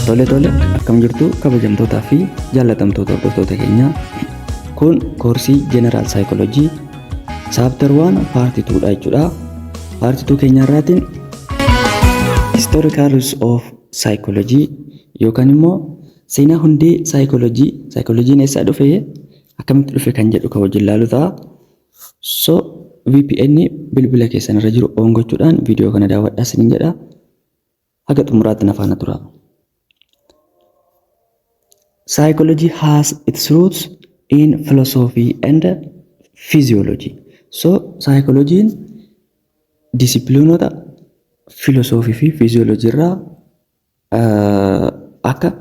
Tole tole, akkam jirtu kabajamtootaa fi jaallatamtoota hordoftoota keenyaa? Kun koorsii General Psychology chapter 1 part 2 dha jechuudha. Part 2 keenya irraatiin historical roots of psychology yookaan immoo seenaa hundee saayikoolojii, saayikoolojiin eessaa dhufe, akkamitti dhufe kan jedhu kan wajjin ilaalu ta'a. So VPN bilbila keessan irra jiru on gochuudhaan viidiyoo kana daawwadhaa isiniin jedha. Haga xumuraatti na faana tura. Psychology has its roots in philosophy and physiology. So psychology'n disipiliinota filosoofii fi fiiziyoolojii irraa akka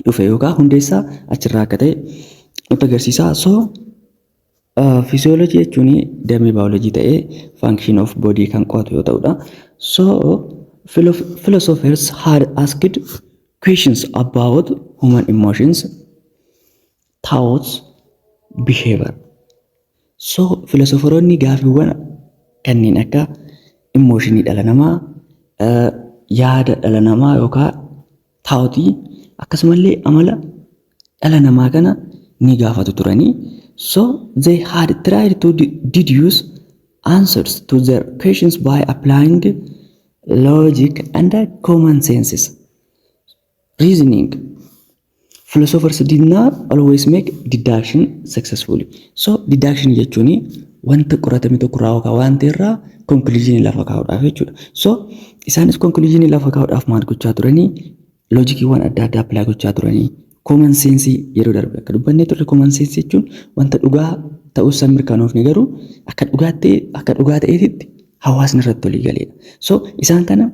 dhufe yookaan hundeessaa achirraa akka ta'e nutti agarsiisa. So fiiziyoolojii jechuun damee baayoloojii ta'ee function of body kan qo'atu yoo ta'udha. So philosophers had asked questions about human emotions, thoughts, behavior. So filosoforoonni gaaffiiwwan kanneen akka emotionii dhala namaa, yaada dhala namaa yookaan thoughtii, akkasumallee amala dhala namaa kana ni gaafatu turanii. So they had tried to deduce answers to their questions by applying logic and common senses reasoning. Philosophers did not always make deduction successfully. So deduction jechuun wanta qoratame tokko irraa yookaan wanta irraa conclusion lafa kaa'uudhaaf jechuudha. So isaanis conclusion lafa kaa'uudhaaf maal gochaa turanii? Loojikiiwwan adda addaa apply gochaa turanii, common sense, yeroo darbe akka dubbannee turre, common sense jechuun wanta dhugaa ta'uu isaa mirkanoofne garuu akka dhugaatti, akka dhugaa ta'eetitti hawaasni irratti walii galeedha. So isaan kana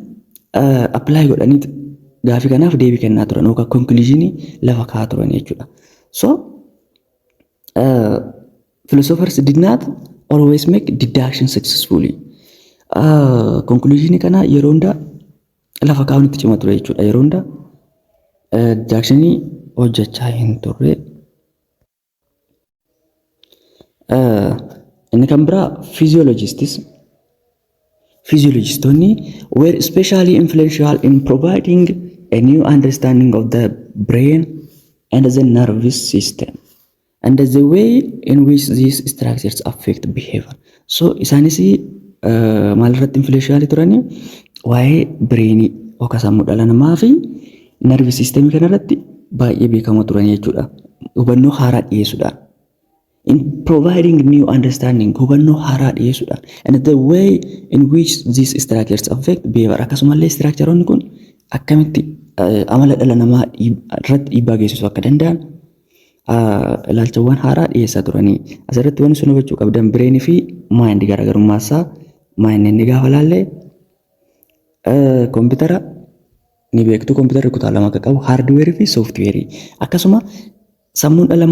apply godhanii gaafii kanaaf deebii kennaa turan yookaan conclusionii lafa kaa'aa turan jechuudha. So philosophers did not always make deduction successfully. Conclusionii kana yeroo hundaa lafa kaa'uun itti cima ture jechuudha. Yeroo hundaa deductionii hojjechaa hin turre. Inni kan biraa physiologists. Physiologistoonni were especially influential in providing a new understanding of the brain and the nervous system and the way in which these structures affect behavior. So isaanis maal irratti influential turanii? Waa'ee brainii yookaan sammuu dhala namaa fi nervous system kana irratti baay'ee beekamoo turan jechuudha. Hubannoo haaraa dhiyeessuudhaan. In providing new understanding, hubannoo haaraa dhiyeessuudhaan, and the way in which these structures affect behavior, akkasumallee structureonni kun akkamitti amala dhala namaa irratti dhiibbaa geessisuu akka danda'an ilaalchawwan haaraa dhiyeessaa turanii. Asirratti wanti sun hubachuu qabdan, brainii fi mind garaagarummaa isaa. Mind inni gaafa laallee, koompitara ni beektu, koompitara kutaa lama akka qabu, hardwareii fi softwareii. Akkasuma sammuun dhala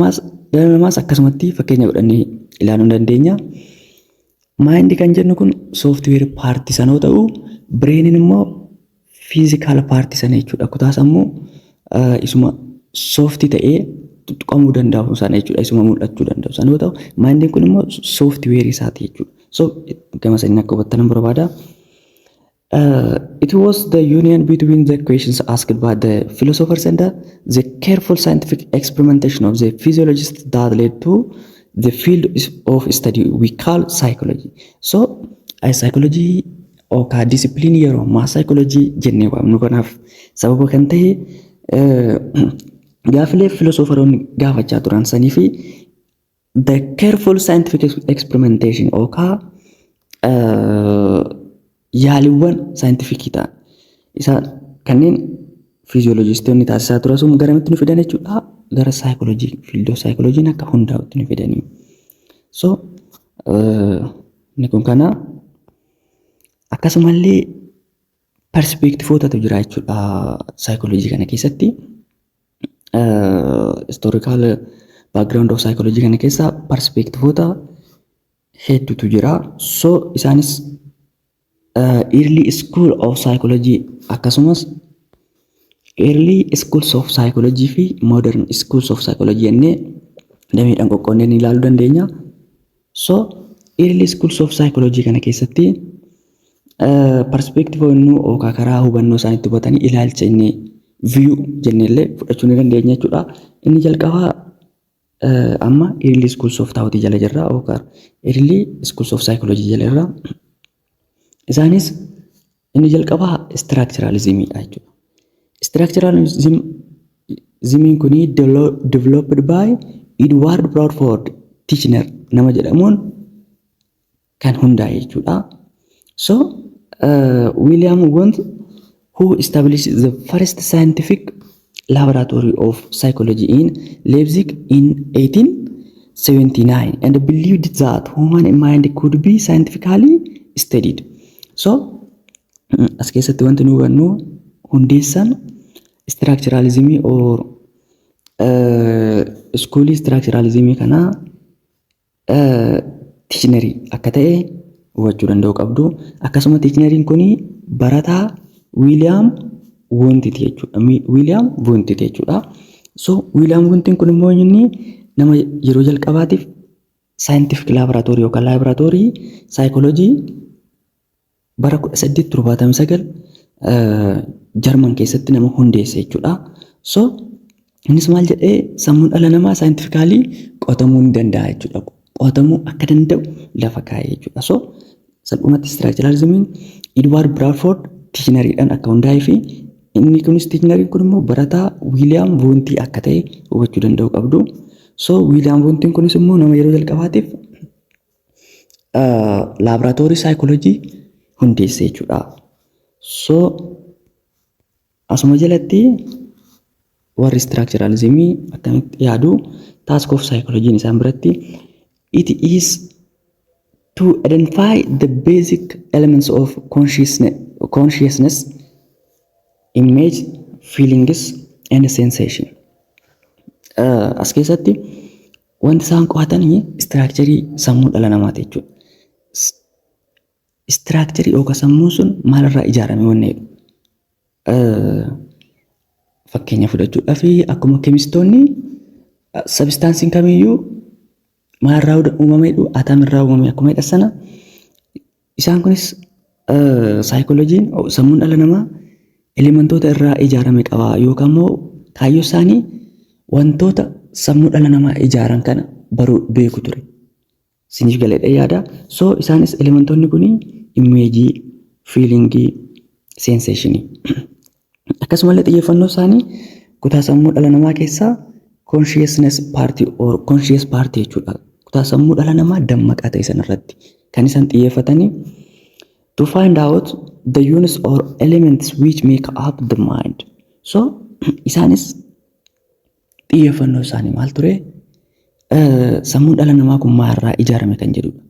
namaas akkasumatti fakkeenya godhannee ilaaluu dandeenya. Mind kan jennu kun software partii sana yoo ta'u, brainiin immoo physical partii sana jechuudha. Kutaa sammuu isuma softii ta'ee tuttuqamuu danda'u sana jechuudha. Isuma mul'achuu danda'u sana yoo ta'u, mindiin kun immoo softwareii isaati jechuudha. So gama saniin akka hubattan barbaada. It was the union between the questions asked by the philosophers and the careful scientific experimentation of the physiologists that led to the field of study we call psychology. So, psychology yookaan discipline yeroo ammaa psychology jennee waamnu kanaaf sababa kan ta'e gaafilee philosopheroonni gaafachaa turan sanii fi the careful scientific experimentation yookaan yaaliiwwan scientificii ta'an isaan kanneen physiologistoonni taasisaa turan sun garamitti nu fidan jechuudha? Gara saayikooloojii, field of saayikooloojiin akka hundaa'utti nu fidanii. So inni kun kana. Akkasumallee perspectiveootatu jira jechuudha saayikooloojii kana keessatti. Historical background of psychology kana keessa perspectiveoota hedduutu jira. So isaanis early school of psychology, akkasumas early schools of psychology fi modern schools of psychology jennee dameedhaan qoqqoodnee ni ilaaluu dandeenya. So early schools of psychology kana keessatti perspective inni yookaan karaa hubannoo isaan itti hubatanii, ilaalcha inni view jenneellee fudhachuu ni dandeenya jechuudha. Inni jalqabaa amma early schools of thought jala jirra yookaan early schools of psychology jala jirra. Isaanis inni jalqabaa structuralismidha jechuudha. Structuralismiin kuni developed by Edward Bradford Titchener nama jedhamuun kan hundaa'e jechuudha. So William Wundt, who established the first scientific laboratory of psychology in Leipzig in 1879 and believed that human mind could be scientifically studied. So as keessatti wanti nu hubannu hundeessaan structuralismii or schoolii structuralismii kanaa Titchenerii akka ta'e hubachuu danda'u qabdu. Akkasuma Titcheneriin kun barataa William Wundtiti jechuudha. William Wundtiti jechuudha. So William Wundtiin kun immoo inni nama yeroo jalqabaatiif scientific laboratory yookaan laaboraatoorii saayikooloojii bara 1879 Jarman keessatti nama hundeesse jechuudha. So innis maal jedhee, sammuun dhala namaa scientifically qo'atamuu ni danda'a jechuudha. Qo'atamuu akka danda'u lafa kaa'e jechuudha. So salphumatti structuralismiin Edward Bradford Titcheneriidhaan akka hundaa'ee fi inni kunis, Titcheneriin kun immoo barataa William Wundtii akka ta'e hubachuu danda'u qabdu. So William Wundtiin kunis immoo nama yeroo jalqabaatiif laaboraatoorii saayikooloojii hundeesse jechuudha. So asuma jalatti warri structuralismii akkamitti yaadu? Task of psychology isaan biratti, it is to identify the basic elements of consciousness, image, feelings and sensation. As keessatti wanti isaan qo'atanii structurii sammuu dhala namaati jechuudha. Structurii yookaan sammuun sun maalirraa ijaarame wanni jedhu. Fakkeenya fudhachuudhaaf, akkuma keemistoonni substanceiin kamiyyuu maalirraa uumame jedhu, atomirraa uumame akkuma jedhan sana, isaan kunis saayikolojiin sammuun dhala namaa elementoota irraa ijaarame qaba yookaan immoo kaayyoo isaanii wantoota sammuu dhala namaa ijaaran kana baruu beeku ture. Isiniif galeedha yaada. So isaanis elementoonni kun imageii, feelingii, sensationii. Akkasumallee xiyyeeffannoo isaanii kutaa sammuu dhala namaa keessaa consciousness part or conscious part jechuudha. Kutaa sammuu dhala namaa dammaqaa ta'e sanarratti kan isaan xiyyeeffatanii, to find out the units or elements which make up the mind. So isaanis xiyyeeffannoo isaanii maal ture? Sammuun dhala namaa kun maalirraa ijaarame kan jedhudha.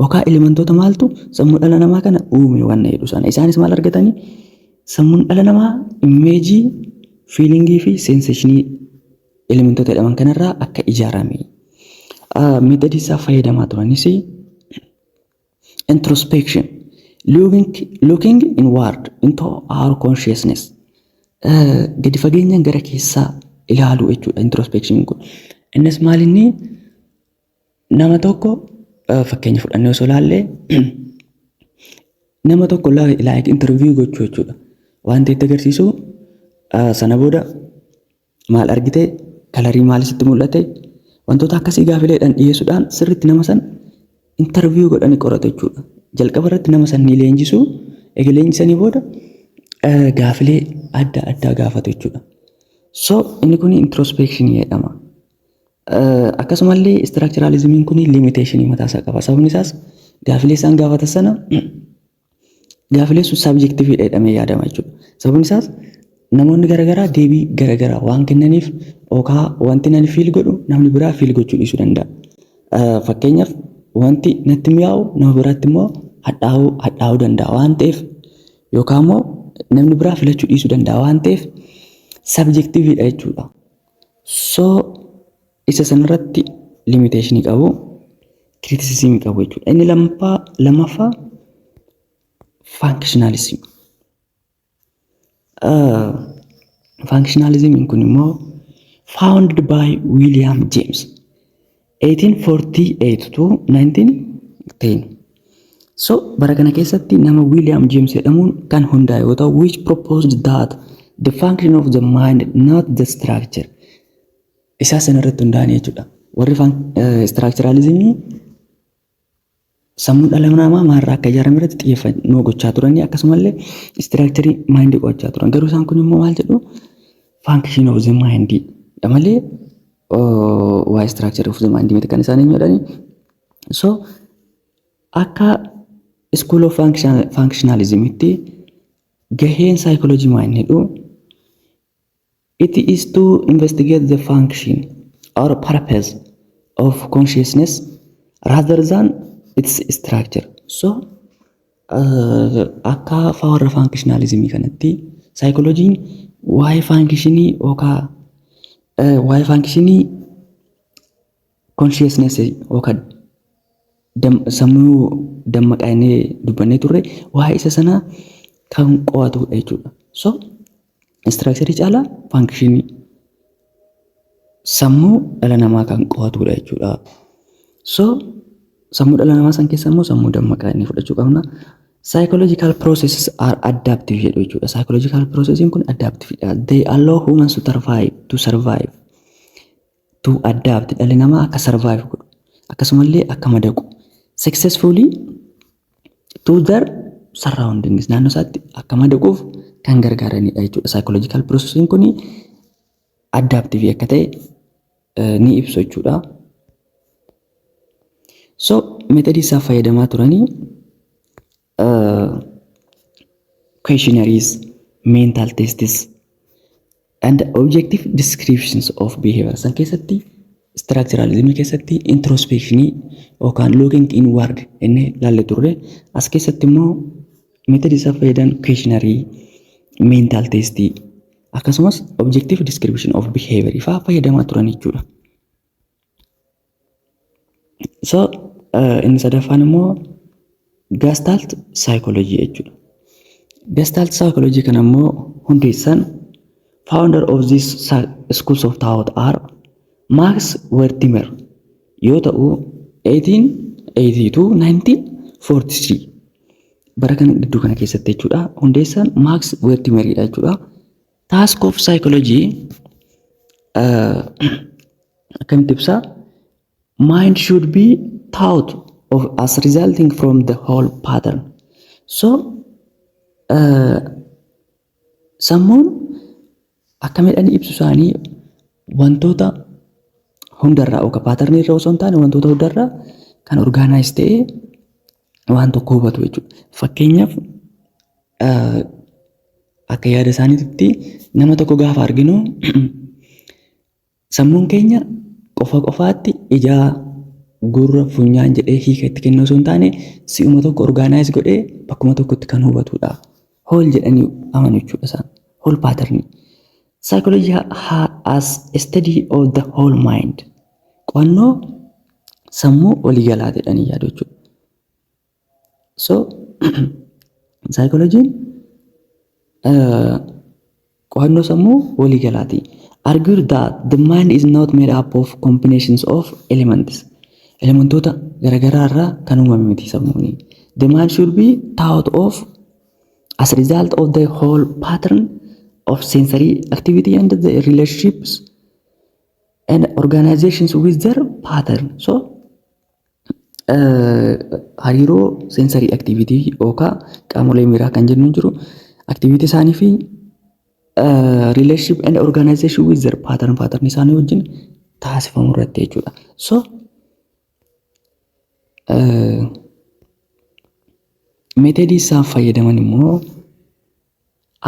Yookaan elementoota maaltu sammuu dhala namaa kana uume waan jedhu sana. Isaanis maal argatanii? Sammuun dhala namaa imageii, feelingii fi sensationii elementoota jedhaman kanarraa akka ijaarame. Methodii isaa fayyadamaa turanis introspection, looking inward into our consciousness, gadi fageenyaan gara keessaa ilaaluu jechuudha introspection kun. Innis maal, inni nama tokko fakkeenya fudhannee osoo ilaallee, nama tokko like interview gochuu jechuudha. Wanti itti agarsiisu sana booda maal argite, colorii maal sitti mul'ate, wantoota akkasii gaafileedhaan dhiyeessuudhaan sirriitti nama san interview godhanii qoratu jechuudha. Jalqaba irratti nama san ni leenjisu. Egaa leenjisanii booda gaafilee adda addaa gaafatu jechuudha. So inni kun introspection jedhama. Akkasumallee structuralismiin kun limitationii mataa isaa qaba. Sababni isaas gaafilee isaan gaafatan sana, gaafilee sun subjectiveiidha jedhamee yaadama jechuudha. Sababni isaas namoonni garaagaraa deebii garaagaraa waan kennaniif, yookaan wanti nani feel godhu namni biraa feel gochuu dhiisuu danda'a. Fakkeenyaaf, wanti natti mi'aawu nama biraatti immoo hadhaa'uu danda'a waan ta'eef, yookaan immoo namni biraa filachuu dhiisuu danda'a waan ta'eef, subjectiveiidha jechuudha. So isa sanarratti limitationii qabu, criticismii qabu jechuudha. Inni lammaffaa functionalism. Functionalismiin kun immoo founded by William James 1848 to 1910. So bara kana keessatti nama William James jedhamuun kan hundaa'e yoo ta'u, which proposed that The function of the mind, not the structure. Isaa sanarratti hundaa'an jechuudha. Warri structuralismii sammuun dhala namaa maalirraa akka ijaarame irratti xiyyeeffannoo gochaa turanii, akkasumallee structurii mindii qo'achaa turan. Garuu isaan kun immoo maal jedhu? Function of the mind dha malee waa'ee structure of the mind miti kan isaan hin jedhani. So akka school of functionalismitti gaheen psychology maal jedhu? It is to investigate the function or purpose of consciousness rather than its structure. So akka warra functionalismii kanatti saayikolojiin waa'ee functionii yookaan waa'ee functionii consciousness yookaan sammuu dammaqaa inni dubbannee turre, waa'ee isa sanaa kan qo'atudha jechuudha. So structurii caalaa functionii sammuu dhala namaa kan qo'atudha jechuudha. So sammuu dhala namaa san keessa immoo sammuu dammaqaa inni fudhachuu qabna. Psychological processes are adaptive jedhu jechuudha. Psychological processing kun adaptive dha. They allow humans to survive, to adapt. Dhalli namaa akka survive godhu, akkasumallee akka madaqu, successfully to their surroundings, naannoo isaatti akka madaquuf kan gargaaranidha jechuudha. Psychological processing kun adaptive akka ta'e ni ibsu jechuudha. So methodii isaa fayyadamaa turanii questionnaires, mental tests and objective descriptions of behavior. San keessatti, structuralism keessatti introspectionii yookaan looking inward inni laalle turre. As keessatti immoo methodii isaa fayyadan questionnaire, mental testii, akkasumas objective description of behavior fa'aa fayyadamaa turan jechuudha. So inni sadaffaan immoo Gestalt psychology jechuudha. Gestalt psychology kana immoo hundeessan, founder of this schools of thought are Max Wertheimer yoo ta'u, 1880 to 1943 bara kana gidduu kana keessatti jechuudha. Hundeessaan Max Wertheimeridha jechuudha. Task of psychology akkamitti ibsaa? Mind should be thought of as resulting from the whole pattern. So sammuun akka midhanii ibsu isaanii wantoota hundarraa yookaan patternii irraa osoo hin taane, wantoota hundarraa kan organize ta'ee waan tokko hubatu jechuudha. Fakkeenyaaf, akka yaada isaaniitti nama tokko gaafa arginu sammuun keenya qofa qofaatti ijaa, gurra, funyaan jedhee hiika itti kennu osoo hin taane, si'uma tokko organize godhee bakkuma tokkotti kan hubatudha. Whole jedhanii amanu jechuudha isaan. Whole patternii. Psychology as a study of the whole mind. Qo'annoo sammuu waliigalaa jedhanii yaadu jechuudha. So psychology'n qo'annoo sammuu waliigalaati. Argue that the mind is not made up of combinations of elements. Elementoota garaagaraa irraa kan uumame miti sammuuni. The mind should be thought of as a result of the whole pattern of sensory activity and the relationships and organizations with their pattern. So hariiroo sensory activity yookaan qaamolee miiraa kan jennu jiru, activity isaanii fi relationship and organization with their pattern, pattern isaanii wajjin taasifamu irratti jechuudha. So methodii isaan fayyadaman immoo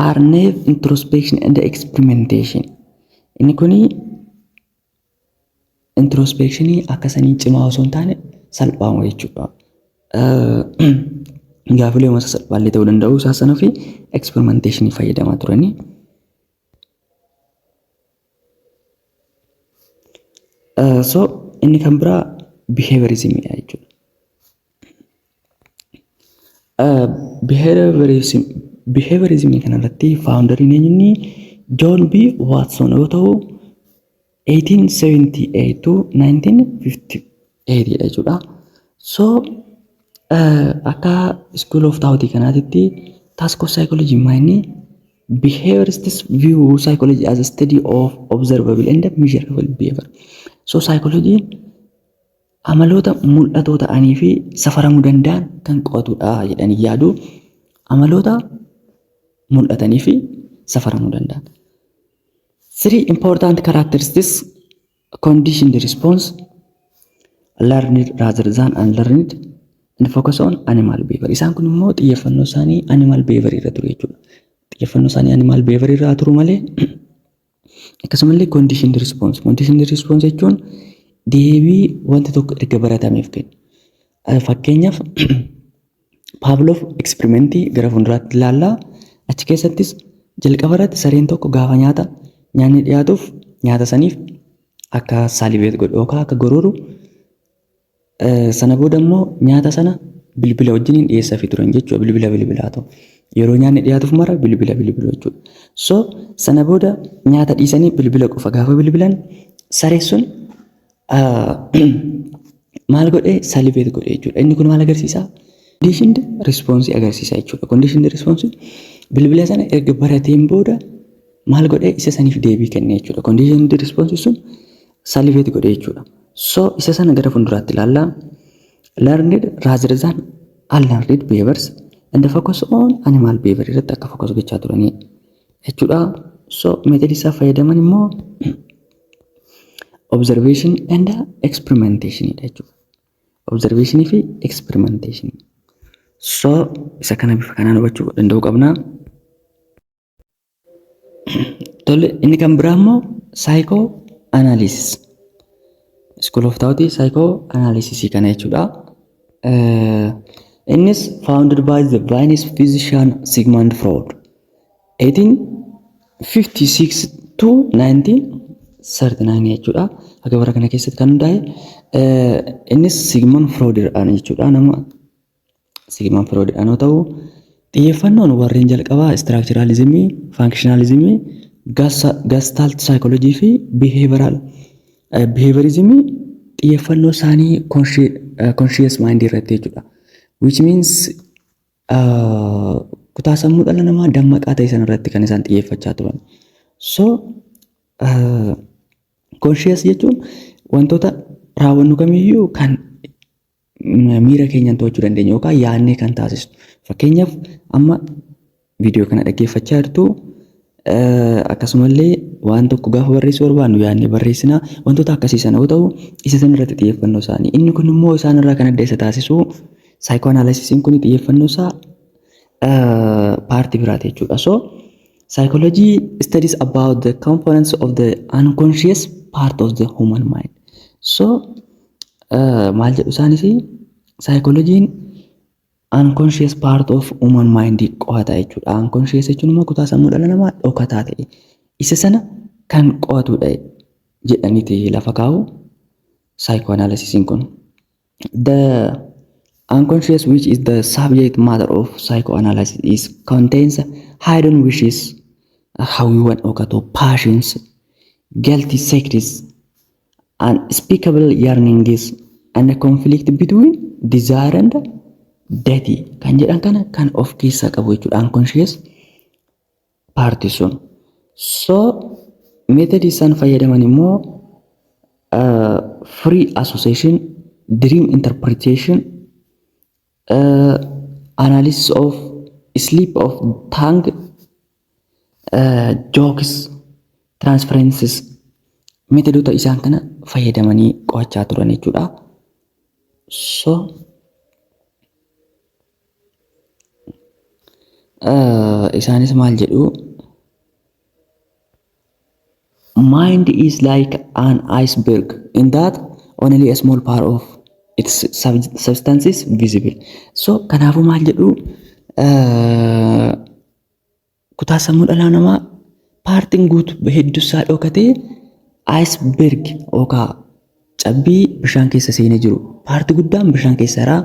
are naive introspection and experimentation. Inni kuni introspectionii akka sanii cimaa osoo hin taane salphaama jechuudha. Gaafilee masa salphaallee ta'uu danda'u isaa sana fi experimentationii fayyadamaa turanii. So inni kan biraa behaviorismidha jechuudha. Behaviorismii kanarratti founderiin eenyunni John B. Watson yoo ta'u, 1878 to 1958 dha jechuudha. So akka school of thought kanaatitti task of psychology maa inni Behaviorists view psychology as a study of observable and measurable behavior. So psychology amaloota mul'atoo ta'anii fi safaramuu danda'an kan qo'atudha jedhanii yaadu. Amaloota mul'atanii fi safaramuu danda'an. Three important characteristics: conditioned response, learned rather than unlearned, and focus on animal behavior. Isaan kun immoo xiyyeeffannoo isaanii animal behavior irra ture jechuudha. Xiyyeeffannoo isaanii animal behavior irra turu malee, akkasumallee conditioned response. Conditioned response jechuun deebii wanti tokko erga baratameef kennu. Fakkeenyaaf, Pavlov experimentii gara fuulduraatti ilaallaa. Achi keessattis jalqaba irratti sareen tokko gaafa nyaanni dhiyaatuuf nyaata saniif akka salivate godhu yookaan akka gorooru, sana booda immoo nyaata sana bilbila wajjiniin dhiyeessaafii turan jechuudha. Bilbila bilbilaa ta'u. Yeroo nyaanni dhiyaatuuf mara bilbila bilbilu jechuudha. So sana booda nyaata dhiisanii bilbila qofa gaafa bilbilan, sareen sun maal godhee? Salivate godhe jechuudha. Inni kun maal agarsiisa? Conditioned response agarsiisa jechuudha. Conditioned response bilbila sana erga barateen booda maal godhee? Isa saniif deebii kenne jechuudha. Conditioned response sun salivate godhe jechuudha. So isa sana gara fuulduraatti ilaallaa. Learned rather than unlearned behaviors and focus on animal behavior irratti akka focus gochaa turanii jechuudha. So method isaa fayyadaman immoo observation and experimentation dha jechuudha. Observation fi experimentation. So isa kana bifa kanaan hubachuu danda'uu qabna. Tole, inni kan biraa immoo psychoanalysis. School of Thought psychoanalysis kana jechuudha. Innis founded by the Viennese physician Sigmund Freud 1856 to 1939 jechuudha. Akka bara kana keessatti kan hundaa'e innis Sigmund Freud jechuudha. Nama Sigmund Freud yoo ta'u, xiyyeeffannoon warreen jalqabaa structuralismii, functionalismii, gestalt psychology fi behaviorismii xiyyeeffannoo isaanii conscious mind irratti jechuudha. Which means kutaa sammuu dhala namaa dammaqaa ta'e sana irratti kan isaan xiyyeeffachaa turan. So conscious jechuun wantoota raawwannu kamiyyuu kan miira keenyaan to'achuu dandeenyu yookaan yaadnee kan taasisu. Fakkeenyaaf, amma viidiyoo kana dhaggeeffachaa jirtu, akkasumallee waan tokko gaafa barreessuu barbaannu yaadnee barreessina. Wantoota akkasii sana yoo ta'u, isa sana irratti xiyyeeffannoo isaanii. Inni kun immoo isaan irraa kan adda isa taasisu, psychoanalysisiin kun xiyyeeffannoo isaa partii biraati jechuudha. So psychology studies about the components of the unconscious part of the human mind. So maal jedhu isaanis? Psychology'n unconscious part of human mind qo'ata jechuudha. Unconscious jechuun immoo kutaa sammuu dhala namaa dhokataa ta'e isa sana kan qo'atudha jedhaniiti lafa kaa'u psychoanalysisiin kun. The unconscious, which is the subject matter of psychoanalysis, is contains hidden wishes, hawwiiwwan dhokatoo, passions, guilty secrets, unspeakable yearnings, and a conflict between desire and duty kan jedhan kana kan of keessaa qabu jechuudha unconscious part sun. So method isaan fayyadaman immoo free association, dream interpretation, analysis of slip of tongue, jokes, transferences, methodoota isaan kana fayyadamanii qo'achaa turan jechuudha. So isaanis maal jedhu? Mind is like an iceberg in that only a small part of its substance is visible. So kanaafuu maal jedhu? Kutaa sammuu dhala namaa partiin guutuu hedduusaa dhokatee iceberg yookaan cabbii bishaan keessa seenee jiru. Partii guddaan bishaan keessa jira.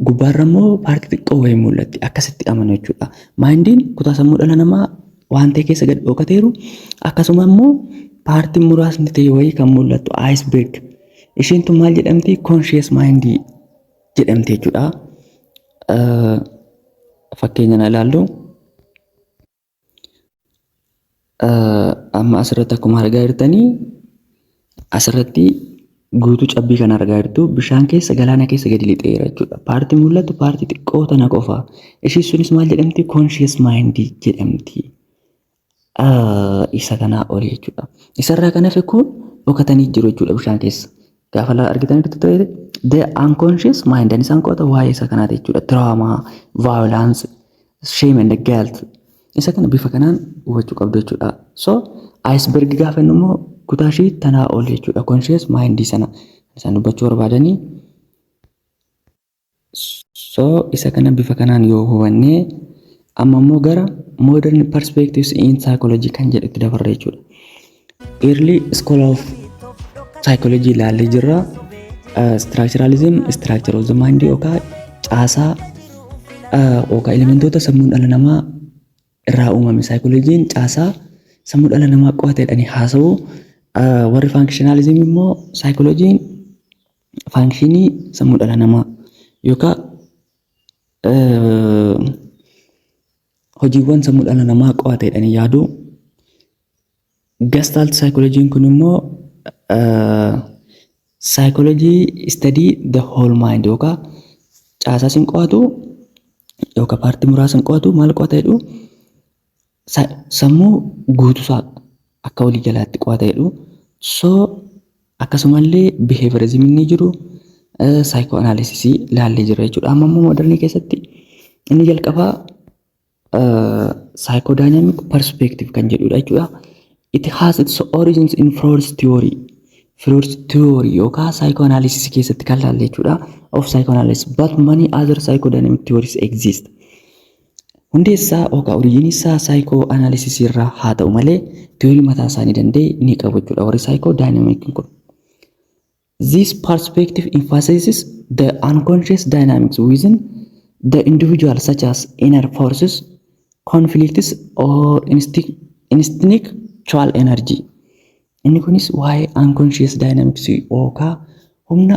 Gubbaarra immoo partii xiqqoo wayii mul'atti. Akkasitti amanu jechuudha. Mindiin kutaa sammuu dhala namaa waan ta'e keessa gad dhokateeru, akkasuma immoo partiin muraasni ta'e wayii kan mul'attu iceberg. Isheen tun maal jedhamti? Conscious mind jedhamti jechuudha. Fakkeenya na ilaallu. Amma asirratti akkuma argaa jirtanii, asirratti guutuu cabbii kan argaa jirtu bishaan keessa, galaana keessa gadi lixeera jechuudha. Partii mul'atu partii xiqqoo tana qofa. Ishiin sunis maal jedhamti? Conscious mind jedhamti. Isa kanaa olii jechuudha. Isarraa kan hafe kun dhokatanii jiru jechuudha bishaan keessa. Gaafa argitanitti ta'e, the unconscious mind isaan qo'ata waa'ee isa kanaati jechuudha. Trauma, violence, shame and guilt. Isa kana bifa kanaan hubachuu qabdu jechuudha. So iceberg gaafa inni immoo kutaa ishii tanaa ol jechuudha. Conscious mind sana isaan dubbachuu barbaadanii. So isa kana bifa kanaan yoo hubannee, amma immoo gara modern perspectives in psychology kan jedhutti dabarra jechuudha. Early school of psychology ilaallee jirra. Structuralism, structure of the mind yookaan caasaa yookaan elementoota sammuun dhala namaa irraa uumame. Psychology'n caasaa sammuu dhala namaa qo'ate jedhanii haasa'u. Warri functionalism immoo psychology'n functionii sammuu dhala namaa yookaan hojiiwwan sammuu dhala namaa qo'ate jedhanii yaadu. Gestalt psychology'n kun immoo psychology study the whole mind yookaan caasaa sin qo'atu yookaan partii muraasa hin qo'atu. Maal qo'ata jedhu? Sammuu guutuusaa akka walii galaatti qo'ata jedhu. So akkasumallee behaviorismiin ni jiru, psychoanalysisii ilaallee jira jechuudha. Amma immoo modernii keessatti inni jalqabaa psychodynamic perspective kan jedhudha jechuudha. It has its origins in Freud's theory. Freud's theory yookaan psychoanalysis keessatti kan laalle jechuudha. Of psychoanalysis, but many other psychodynamic theories exist. Hundeessaa yookaan originii isaa psychoanalysis irraa haa ta'u malee, theory mataa isaanii danda'e ni qabu jechuudha warri psychodynamic kun. This perspective emphasizes the unconscious dynamics within the individual, such as inner forces, conflicts or instinctual energy. Inni kunis waa'ee unconscious dynamics yookaan humna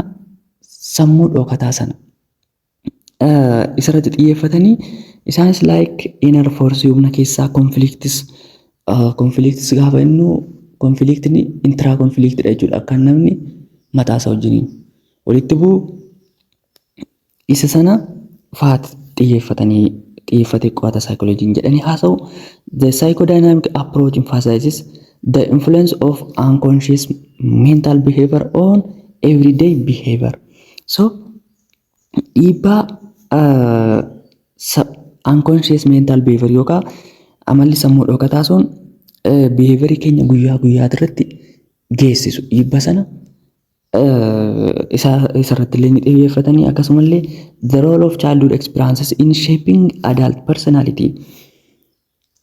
sammuu dhokataa sana isarratti xiyyeeffatanii, isaanis like inner force, humna keessaa, conflicts. Gaafa innu conflictni intra conflictidha jechuudha. Akka namni mataa isaa wajjiniin walitti bu'u isa sana faat xiyyeeffatanii xiyyeeffatee qo'ata saayikolojiin jedhanii haasa'u. The psychodynamic approach emphasizes the influence of unconscious mental behavior on everyday behavior. So dhiibbaa unconscious mental behavior yookaan amalli sammuu dhokataa sun behaviorii keenya guyyaa guyyaa irratti geessisu, dhiibbaa sana isarratti illee ni xiyyeeffatanii. Akkasumallee the role of childhood experiences in shaping adult personality.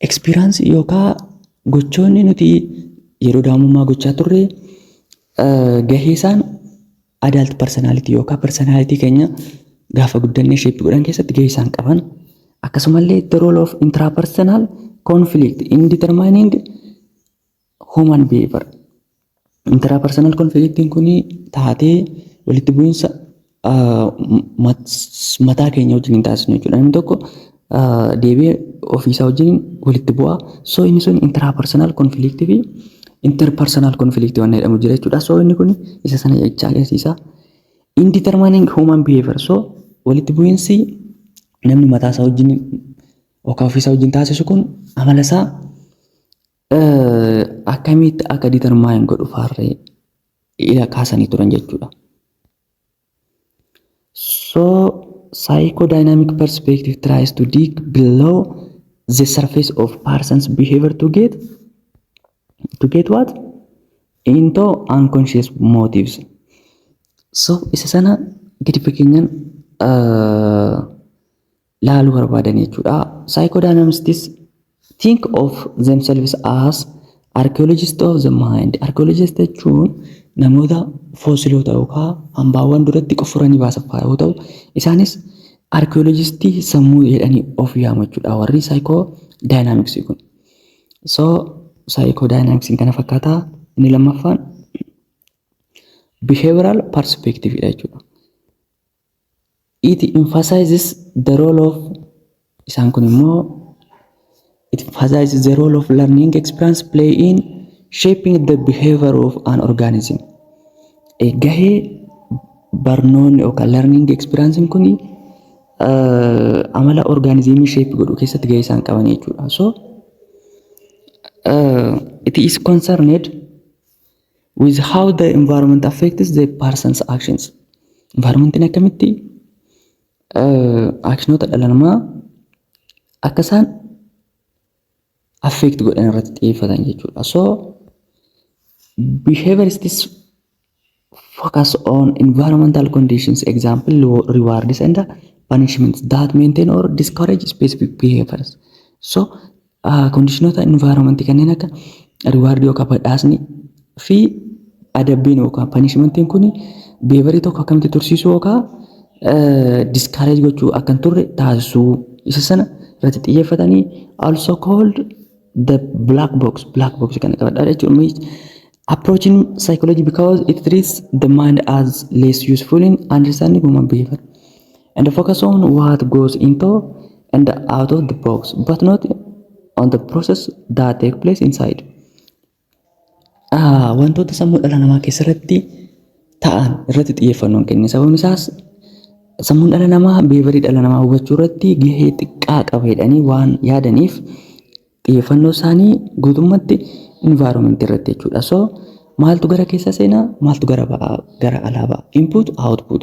Experience yookaan gochoonni nuti yeroo daa'imummaa gochaa turre gahee isaan adult personality yookaan personality keenya gaafa guddannee shape godhan keessatti gahee isaan qaban, akkasumallee the role of intrapersonal conflict in determining human behavior. Intrapersonal conflictiin kun taatee walitti bu'iinsa mataa keenya wajjin hin taasisnu jechuudha. Namni tokko deebi'ee ofiisaa wajjin walitti bu'a. So inni sun intrapersonal conflict fi interpersonal conflict waan jedhamu jira jechuudha. So inni kun isa sana jechaa agarsiisa. In determining human behavior. So walitti bu'iinsi namni mataa isaa wajjin yookaan ofiisaa wajjin taasisu kun amala isaa akkamitti akka determine godhu faarree ila kaasanii turan jechuudha. So psychodynamic perspective tries to dig below the surface of person's behavior to get what? Into unconscious motives. So isa sana gadi fageenyaan laaluu barbaadan jechuudha. Psychodynamists think of themselves as archaeologists of the mind. Archaeologist jechuun namoota fossiloota yookaan hambaawwan duratti qoffuranii baasan fa'aa yoo ta'u, isaanis archaeologistii sammuu jedhanii of yaamu jechuudha warri psychodynamicsii kun. So psychodynamicsiin kana fakkaataa. Inni lammaffaan behavioral perspective dha jechuudha. It emphasizes the role of, isaan kun immoo It emphasizes the role of learning experience play in shaping the behavior of an organism. Gahee barnoonni yookaan learning experience kun amala organismii shape godhu keessatti gahee isaan qaban jechuudha. So it is concerned with how the environment affects the person's actions. Environmentiin akkamitti actionoota dhala namaa akka isaan affect godhan irratti xiyyeeffatan jechuudha. So behaviorists focus on environmental conditions, example, rewards and punishments that maintain or discourage specific behaviors. So conditionoota environment kanneen akka reward yookaan badhaasni fi adabbiin yookaan punishmentiin kun behaviorii tokko akkamitti tursiisuu yookaan discourage gochuu akka hin turre taasisuu isa sana irratti xiyyeeffatanii, also called the black box. Black box kana qabadhaa jechuudha. Approaching psychology because it treats the mind as less useful in understanding human behavior and focus on what goes into and out of the box, but not on the process that take place inside. Wantoota sammuu dhala namaa keessatti ta'an irratti xiyyeeffannoon kenne. Sababni isaas sammuun dhala namaa behaviorii dhala namaa hubachuu irratti gahee xiqqaa qaba jedhanii waan yaadaniif xiyyeeffannoo isaanii guutummaatti environment irratti jechuudha. So maaltu gara keessa seenaa, maaltu gara ba'aa, gara alaa ba'a? Input, output.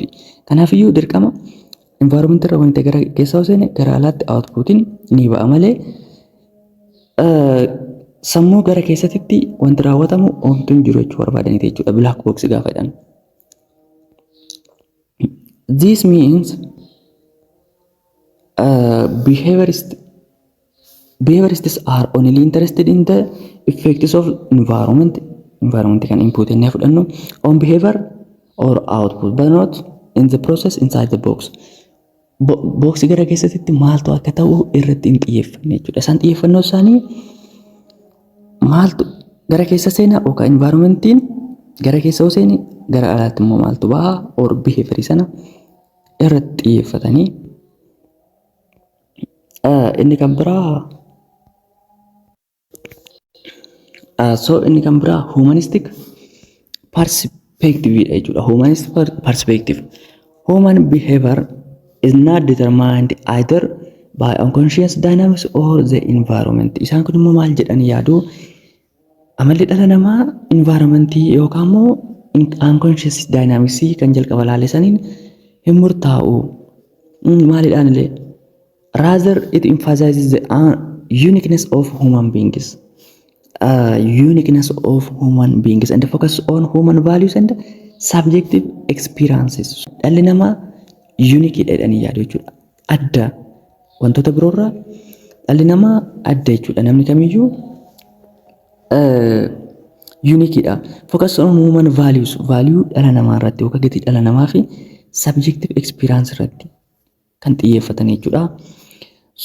Kanaafiyyuu dirqama environment irra wanta gara keessa seene gara alaatti outputiin ni ba'a malee sammuu gara keessatti wanti raawwatamu homtuu hin jiru jechuu barbaadaniiti jechuudha black box gaafa jedhan. This means behaviorists are only interested in the effects of environment kan input inni fudhannu on behavior or output, but not in the process inside the box. Boxii gara keessatti maaltu akka ta'u irratti hin xiyyeeffanne jechuudha. Isaan xiyyeeffannoo isaanii maaltu gara keessa seenaa yookaan environmentiin gara keessa yoo seene gara alaatti immoo maaltu ba'a or behaviorii sana irratti xiyyeeffatanii. Inni kan biraa humanistic perspective dha jechuudha. Humanistic perspective. Human behavior is not determined either by unconscious dynamics or the environment. Isaan kun immoo maal jedhanii yaadu? Amalli dhala namaa environmentii yookaan immoo unconscious dynamics kan jalqaba laalisaniin hin murtaa'u. Maalidhaan illee? Rather, it emphasizes the uniqueness of human beings. Uniqueness of human beings and focus on human values and subjective experiences. Dhalli namaa unique jedhanii yaadu jechuudha. Adda wantoota biroorraa dhalli namaa adda jechuudha. Namni kamiyyuu unique dha. Focus on human values, value dhala namaa irratti yookaan gatii dhala namaa fi subjective experience irratti kan xiyyeeffatan jechuudha.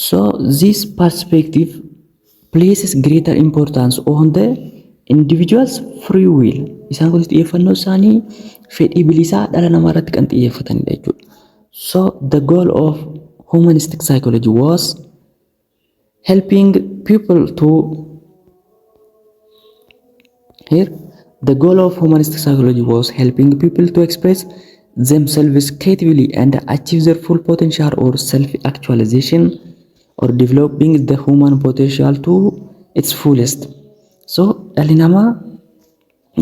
So this perspective places greater importance on the individual's free will. Isaan kunis xiyyeeffannoo isaanii fedhii bilisaa dhala namaa irratti kan xiyyeeffatanidha jechuudha. So the goal of humanistic psychology was helping people to here the goal of humanistic psychology was helping people to express themselves creatively and achieve their full potential or self-actualization or developing the human potential to its fullest. So dhalli namaa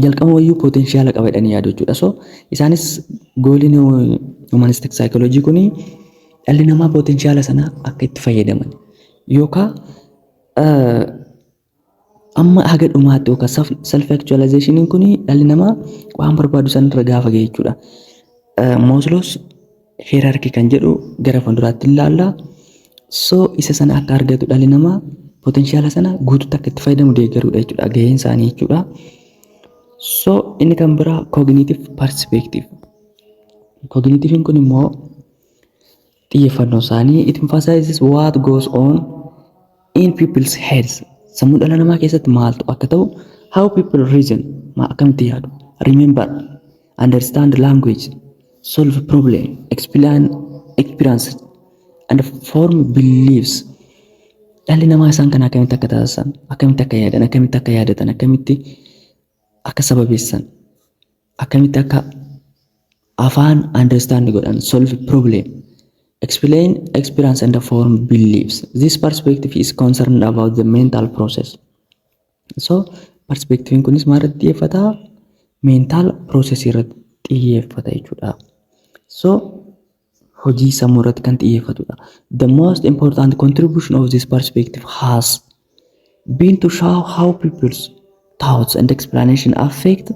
jalqaba wayyuu potentiala qaba jedhanii yaadu jechuudha. So isaanis goaliin humanistic psychology kuni dhalli namaa potentiala sana akka itti fayyadaman yookaan amma haga dhumaatti yookaan self actualization kuni dhalli namaa waan barbaadu sanarra gaafa gahe jechuudha. Maslow's hierarchy kan jedhu gara fuulduraatti ilaalla. So isa sana akka argatu dhalli namaa potentiala sana guututti akka itti fayyadamu deeggaruudha jechuudha gaheen isaanii jechuudha. So inni kan biraa cognitive perspective. Cognitive kun immoo xiyyeeffannoo isaanii it emphasizes what goes on in people's heads. Sammuu dhala namaa keessatti maaltu akka ta'u, how people reason, akkamitti yaadu, remember, understand language, solve problem, explain experience and form beliefs. Dhalli namaa isaan kana akkamitti akka taasisan, akkamitti akka yaadan, akkamitti akka yaadatan, akkamitti akka sababeessan, akkamitti akka afaan understand godhan, solve problem, explain experience and form beliefs. This perspective is concerned about the mental process. So perspectiviin kunis maal irratti xiyyeeffata? Mental process irratti xiyyeeffata jechuudha. So hojii sammuu irratti kan xiyyeeffatudha. The most important contribution of this perspective has been to show how people's thoughts and explanation affect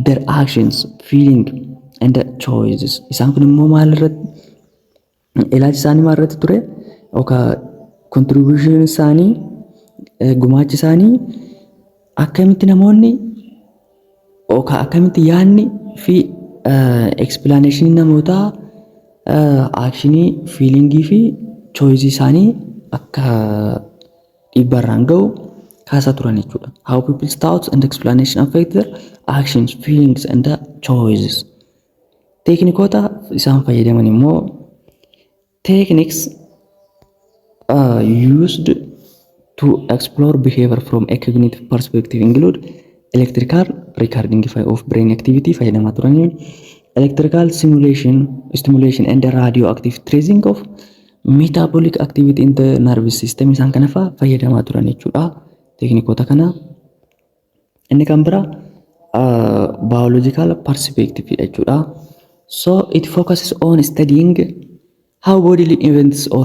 their actions, feeling and choices. Isaan kun immoo maal irratti, ilaalchi isaanii maal irratti ture? Yookaan contribution isaanii, gumaachi isaanii akkamitti namoonni yookaan akkamitti yaadni fi explanation namootaa actionii, feelingii fi choiceii isaanii akka dhiibbaarraan ga'u kaasaa turan jechuudha. How people's thoughts and explanation affect their actions, feelings and choices. Teeknikoota isaan fayyadaman immoo, techniques used to explore behavior from a cognitive perspective include electrical recording of brain activity fayyadamaa turanii, electrical simulation and radioactive tracing of metabolic activity in the nervous system, isaan kana fa'aa fayyadamaa turan jechuudha. Teeknikoota kana. Inni kan biraa biological perspective jechuudha. So it focuses on studying how bodily events or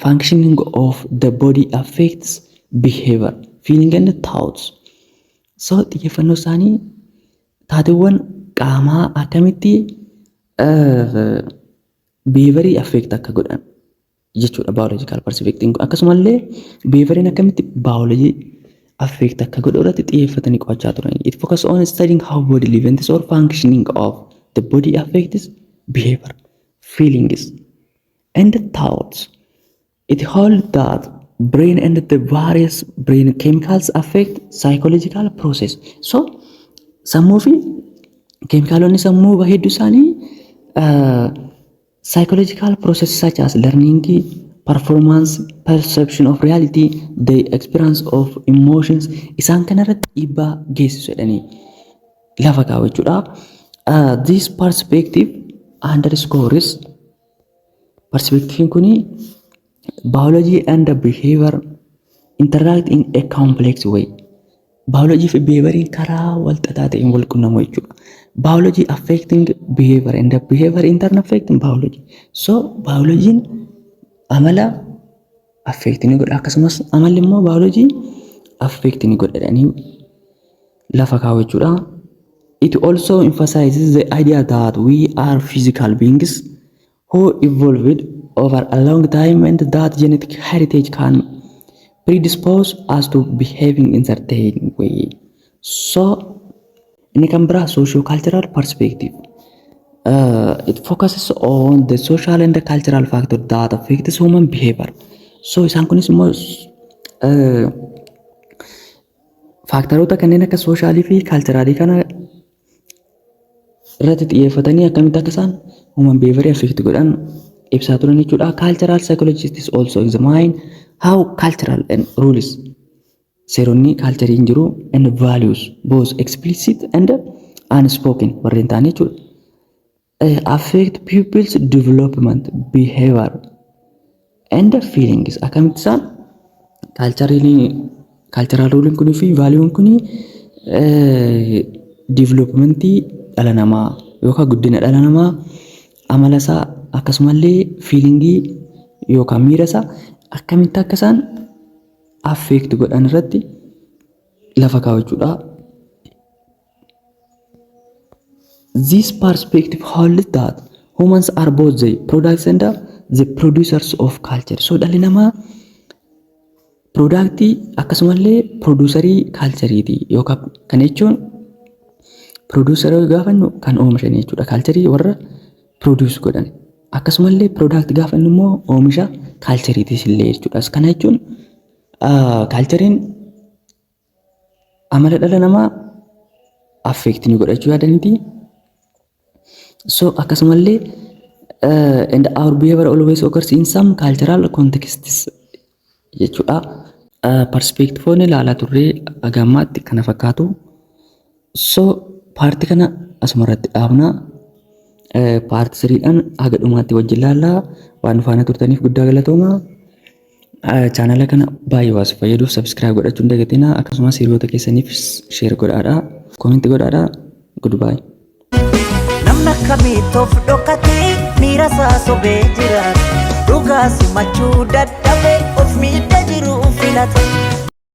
functioning of the body affects behavior, feeling and thoughts. So xiyyeeffannoo isaanii taateewwan qaamaa akkamitti behaviorii affect akka godhan jechuudha biological perspective kun. Akkasumallee behavioriin akkamitti biology affect akka godhu irratti xiyyeeffatanii qo'achaa turan. It focus on studying how bodily events or functioning of the body affects behavior, feelings and thoughts. It holds that brain and the various brain chemicals affect psychological process. So sammuu fi keemikaalonni sammuu hedduu isaanii psychological process such as learning, performance, perception of reality, the experience of emotions, isaan kanarratti dhiibbaa geessisu jedhanii lafa kaa'u jechuudha. This perspective underscores, perspectiviin kuni, biology and behavior interact in a complex way. Biology fi behavioriin karaa wal xaxaa ta'een wal qunnamu jechuudha. Biology affecting behavior and the behavior in turn affecting biology. So biology'n amala affect ni godha, akkasumas amalli immoo biology affect ni godha jedhanii lafa kaa'u jechuudha. It also emphasizes the idea that we are physical beings who evolved over a long time and that genetic heritage can predispose us to behaving in certain way. So inni kan biraa socio-cultural perspective. It focuses on the social and the cultural factor that affects human behavior. So isaan kunis immoo factoroota kanneen akka socialii fi culturalii kana irratti xiyyeeffatanii akkamitti akka isaan human behavior affect godhan ibsaa turan jechuudha. Cultural psychologists also examine how cultural and rules, seeronni culturii hin jiru, and values, both explicit and unspoken warreen ta'an jechuudha, affect people's development, behavior and feelings. Akkamitti isaan cultural ruleiin kunii fi valueun kunii developmentii dhala namaa yookaan guddina dhala namaa, amala isaa, akkasumallee feelingii yookaan miira isaa akkamitti akka isaan affect godhan irratti lafa kaa'u jechuudha. This perspective holds that humans are both the products and the producers of culture. So dhalli namaa productii akkasumallee producerii cultureiiti, yookaan kana jechuun producerii gaafannu kan oomishan jechuudha. Cultureii warra produce godhan. Akkasumallee product gaafannu immoo oomisha cultureiitis illee jechuudha. Kana jechuun cultureiin amala dhala namaa affect ni godha jechuu yaadaniiti. So akkasumallee and our behavior always occurs in some cultural contexts jechuudha. Perspectiveoonni ilaalaa turre haga ammaatti kana fakkaatu. So partii kana asuma irratti dhaabna. Part threedhaan haga dhumaatti wajjin ilaallaa. Waan nu faana turtaniif guddaa galatooma. Channela kana baay'ee waan si fayyaduuf subscribe godhachuu hin dagatinaa. Akkasumas hiriyoota keessaniif share godhaadhaa. Comment godhaadhaa. Goodbye. Namni akkamitti of dhokatee miira isaa sobee jiraata? Dhugaa simachuu dadhabee of miidha jiru filata.